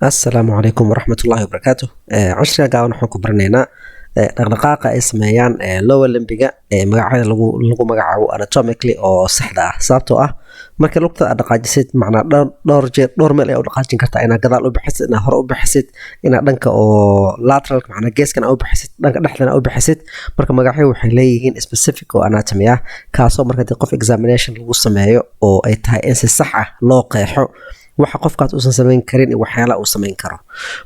Asalaamu calaykum waraxmatullaahi wabarakaatu. Cashirka gaaban waxaan ku baranaynaa dhaqdhaqaaqa ay sameeyaan lower limbiga ee magacyada lagu magacaabo anatomically oo saxda ah, sababtoo ah marka lugta aad dhaqaajisid, macnaa dhowr jeer, dhowr meel ayaa u dhaqaajin kartaa: inaad gadaal u bixisid, inaad hore u bixisid, inaad dhanka oo lateral, macnaa geeskan aad u bixisid, dhanka dhexdana aad u bixisid. Marka magacyo waxay leeyihiin specific oo anatomy ah, kaasoo marka dee qof examination lagu sameeyo oo ay tahay in si sax ah loo qeexo waxa qofkaas uusan samayn karin iyo waxyaalaha uu samayn karo.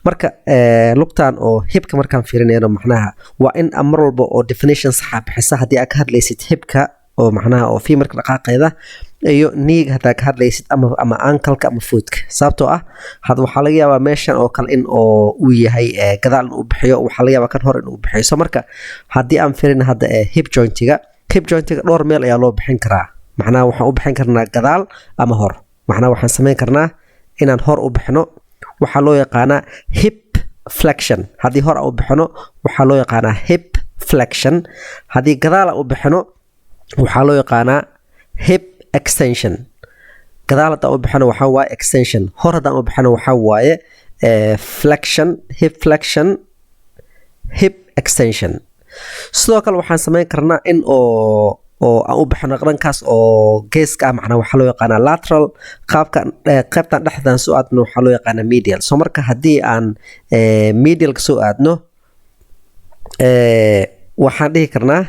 Marka lugtan oo hipka markaan fiirinayno, macnaha waa in mar walba oo definition saxa bixisa haddii aad ka hadlaysid hipka oo macnaha oo femurka dhaqaaqeeda iyo kneega haddaa ka hadlaysid ama ankleka ama footka, sababtoo ah had waxaa laga yaabaa meeshan oo kale in oo uu yahay gadaal in uu bixiyo, waxaa laga yaabaa kan hor in uu bixiyo. So marka haddii aan fiirin hadda hip jointiga, hip jointiga dhowr meel ayaa loo bixin karaa. Macnaha waxaan u bixin karnaa gadaal ama hor. Macnaha waxaan samayn karnaa inaan hor u bixino, waxaa loo yaqaanaa hip flexion. Haddii hor u bixino, waxaa loo yaqaanaa hip flexion. Haddii gadaal u bixino, waxaa loo yaqaanaa hip extension. Gadaal haddaan u bixino waxaa waaye extension, hor haddaan u bixino waxaa waaye flexion, hip flexion, hip extension. Sidoo kale waxaan samayn karnaa in oo aan u bixino dhankaas oo geeska ah, macnaa waxaa loo yaqaanaa lateral. Qaabka qaybtan dhexdan soo aadno waxaa loo yaqaanaa medial. So marka haddii aan medialka soo aadno, waxaan dhihi karnaa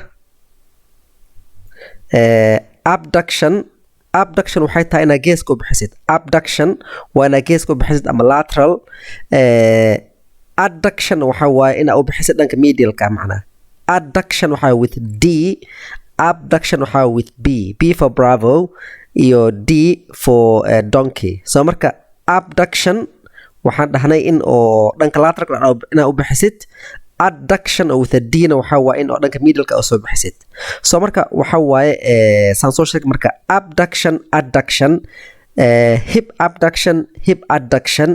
abduction. Abduction waxay tahay inaad geeska u bixisid. Abduction waa inaad geeska u bixisid ama lateral. Adduction waxaa waaye inaad u bixisid dhanka medialka. Macnaa adduction waxaa with D, abduction waxaa with B, B for bravo iyo D for donkey. So marka abduction waxaan dhahnay in oo dhanka lateral inaad u bixisid, adduction oo with a D na waxaa waaye in oo dhanka medialka soo bixisid. So marka waxa waaye saan soo sheegay, marka abduction, adduction, hip abduction, hip adduction,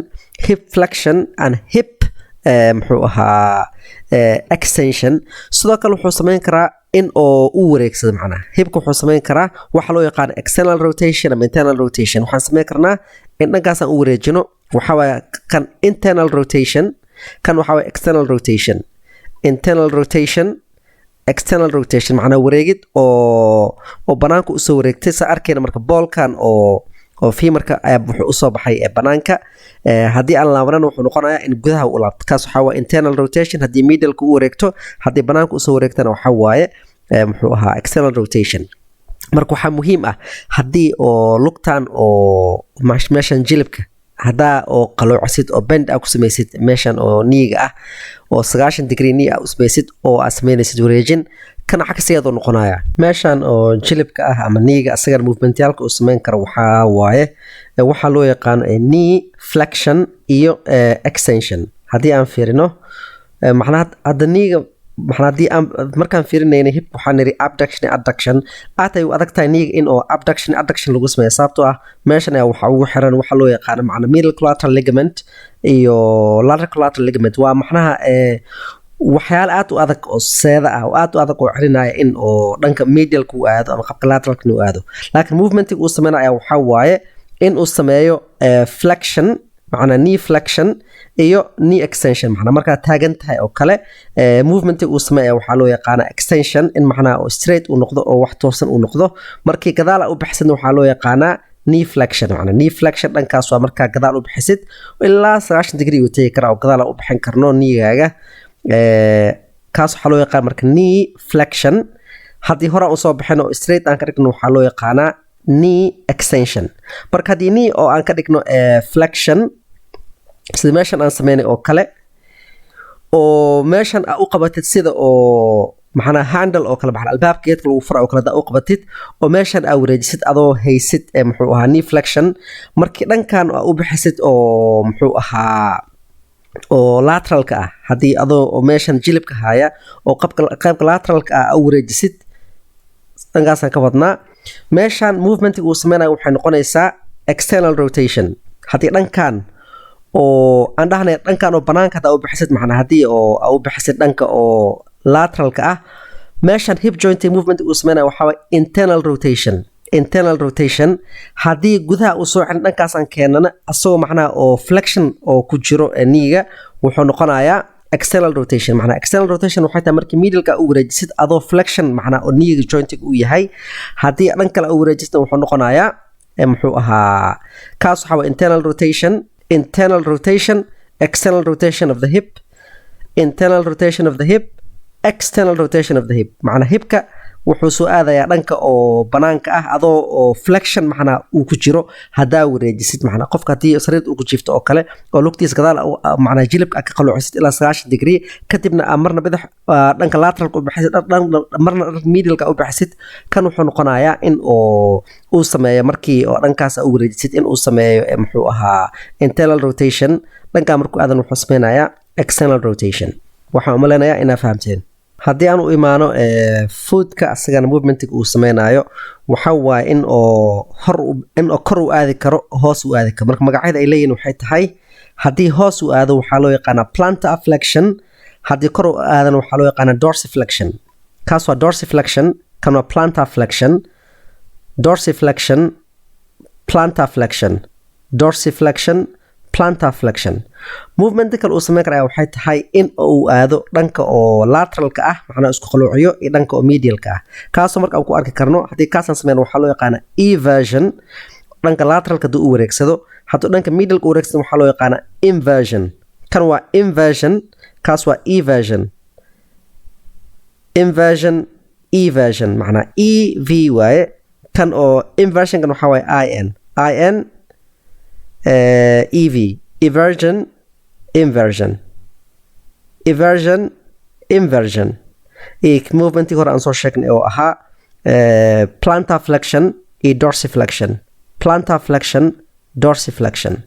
hip flexion and hip muxuu ahaa extension. Sidoo kale wuxuu samayn karaa in oo u wareegsado, macnaha hipka wuxuu samayn karaa waxa loo yaqaan external rotation ama internal rotation. Waxaan samayn karnaa in dhankaasaan u wareejino, waxaa waaye kan internal rotation, kan waxaa waaye external rotation. Internal rotation, external rotation, macnaa wareegid oo banaanka usoo wareegtay, sa arkayna. Marka boolkan oo femurka ayaa wuxuu usoo baxay ee banaanka. Haddii aan laabanana, wuxuu noqonayaa in gudaha u laabto. Kaas waxaa waaye internal rotation haddii medialka u wareegto. Haddii banaanka usoo wareegtana, waxaa waaye muxuu ahaa external rotation. Marka waxaa muhiim ah haddii oo lugtan oo meeshan jilibka haddaa oo qaloocsid oo bend aa ku samaysid meeshan oo kneega ah oo 90 degree knee aa u samaysid oo aad samaynaysid wareejin, kan cagsigeedu noqonaya. Meeshan oo jilibka ah ama kneega, asagana movementyaalka uu samayn karo waxaa waaye waxaa loo yaqaano knee flexion iyo extension. Haddii aan fiirino, macnaha hadda kneega, maxaa haddii aan markaan fiirinaynay hip, waxaan niri abduction iyo adduction. Aad ay u adag tahay kneega in oo abduction iyo adduction lagu sameeyo, sababtoo ah meeshan ayaa waxaa ugu xiran waxa loo yaqaano macna medial collateral ligament iyo lateral collateral ligament. Waa macnaha waxyaalo aad u adag oo seeda ah oo aad u adag oo celinaya in oo dhanka medialka uu aado ama qabka lateralka uu aado. Laakiin movementiga uu sameynaya waxaa waaye in uu sameeyo flexion, macnaa knee flexion iyo knee extension. Macnaa markaad taagan tahay oo kale, movementiga uu sameeya waxaa loo yaqaana extension, in macnaa oo straight uu noqdo oo wax toosan uu noqdo. Markii gadaal u baxsan, waxaa loo yaqaanaa knee flexion. Macnaa knee flexion dhankaas waa markaa gadaal u bixisid, ilaa 90 degree uu tegi karaa oo gadaal u bixin karno kneegaaga. Kaas waxaa loo yaqaan marka knee flexion. Haddii hore aan usoo bixin oo straight aan ka dhigno, waxaa loo yaqaanaa knee extension. Marka haddii knee oo aan ka dhigno flexion, sida meeshan aan sameynay oo kale, oo meeshan aa u qabatid sida oo maxanaa handle oo kale, maxanaa albaabka geedka lagu fura oo kale hadaa u qabatid oo meeshan aa wareejisid adoo haysid muxuu ahaa knee flexion, markii dhankan aa u bixisid oo muxuu ahaa oo lateralka ah, haddii adoo oo meeshan jilibka haya oo qabka qaybka lateralka ah aa u wareejisid, dhankaasaan ka wadnaa, meeshan movementiga uu sameynayo waxay noqonaysaa external rotation. Haddii dhankan oo aan dhahnay dhankan oo banaanka haddaa u bixisid, macnaa haddii oo aa u bixisid dhanka oo lateralka ah, meeshan hip joint movement uu sameynayo waxaa waye internal rotation. Internal rotation. Haddii gudaha uu soo celin, dhankaas aan keenana, asagoo macnaha oo flexion oo ku jiro knee-ga, wuxuu noqonayaa external rotation. Macnaha external rotation waxay tahay markii medialka u wareejisid adoo flexion, macnaha oo knee-ga jointiga uu yahay. Haddii dhan kale u wareejisna, wuxuu noqonayaa muxuu ahaa kaas? Waxaa waa internal rotation, internal rotation, external rotation of the hip, internal rotation of the hip, external rotation of the hip. Macnaa hipka wuxuu soo aadayaa dhanka oo banaanka ah adoo oo flexion macnaa uu ku jiro haddaa wareejisid. Macnaa qofka haddii sariirta uu ku jiifto oo kale oo lugtiisa gadaal macnaa jilibka aad ka qalloocisid ilaa 90 degree, kadibna aa marna bidix dhanka lateralka u bixisid, marna dhanka medialka u bixisid, kan wuxuu noqonayaa in oo uu sameeyo markii oo dhankaas u wareejisid in uu sameeyo muxuu ahaa, internal rotation. Dhankaa markuu aadan wuxuu sameynayaa external rotation. Waxaan umaleynayaa inaa fahamteen. Haddii aan u imaano footka, asagana movementiga uu sameynayo waxa waaye in oo hor in oo kor u aadi karo, hoos u aadi karo. Marka magacyada ay leeyihin waxay tahay, haddii hoos u aado waxaa loo yaqaanaa plantar flexion, haddii kor u aadana waxaa loo yaqaanaa dorsiflexion. Kaas waa dorsiflexion, kan waa plantar flexion. Dorsiflexion, plantar flexion, dorsiflexion, plantar flexion. Movement kale uu sameyn karaya waxay tahay in uu aado dhanka oo lateralka ah, macnaha isku qalloociyo, iyo dhanka oo medialka ah, kaasoo marka aan ku arki karno. Haddii kaasaan sameyn, waxaa loo yaqaanaa eversion, dhanka lateralka hadduu u wareegsado. Hadduu dhanka medialka u wareegsado, waxaa loo yaqaanaa inversion. Kan waa inversion, kaas waa eversion. Inversion, eversion, macnaa e v waaye. Kan oo inversionkan waxaa waaye i n, i n e v. Eversion, inversion, eversion, inversion. Iyo movementii hore aan soo sheegnay oo ahaa plantar flexion iyo dorsiflexion, plantar flexion, dorsiflexion.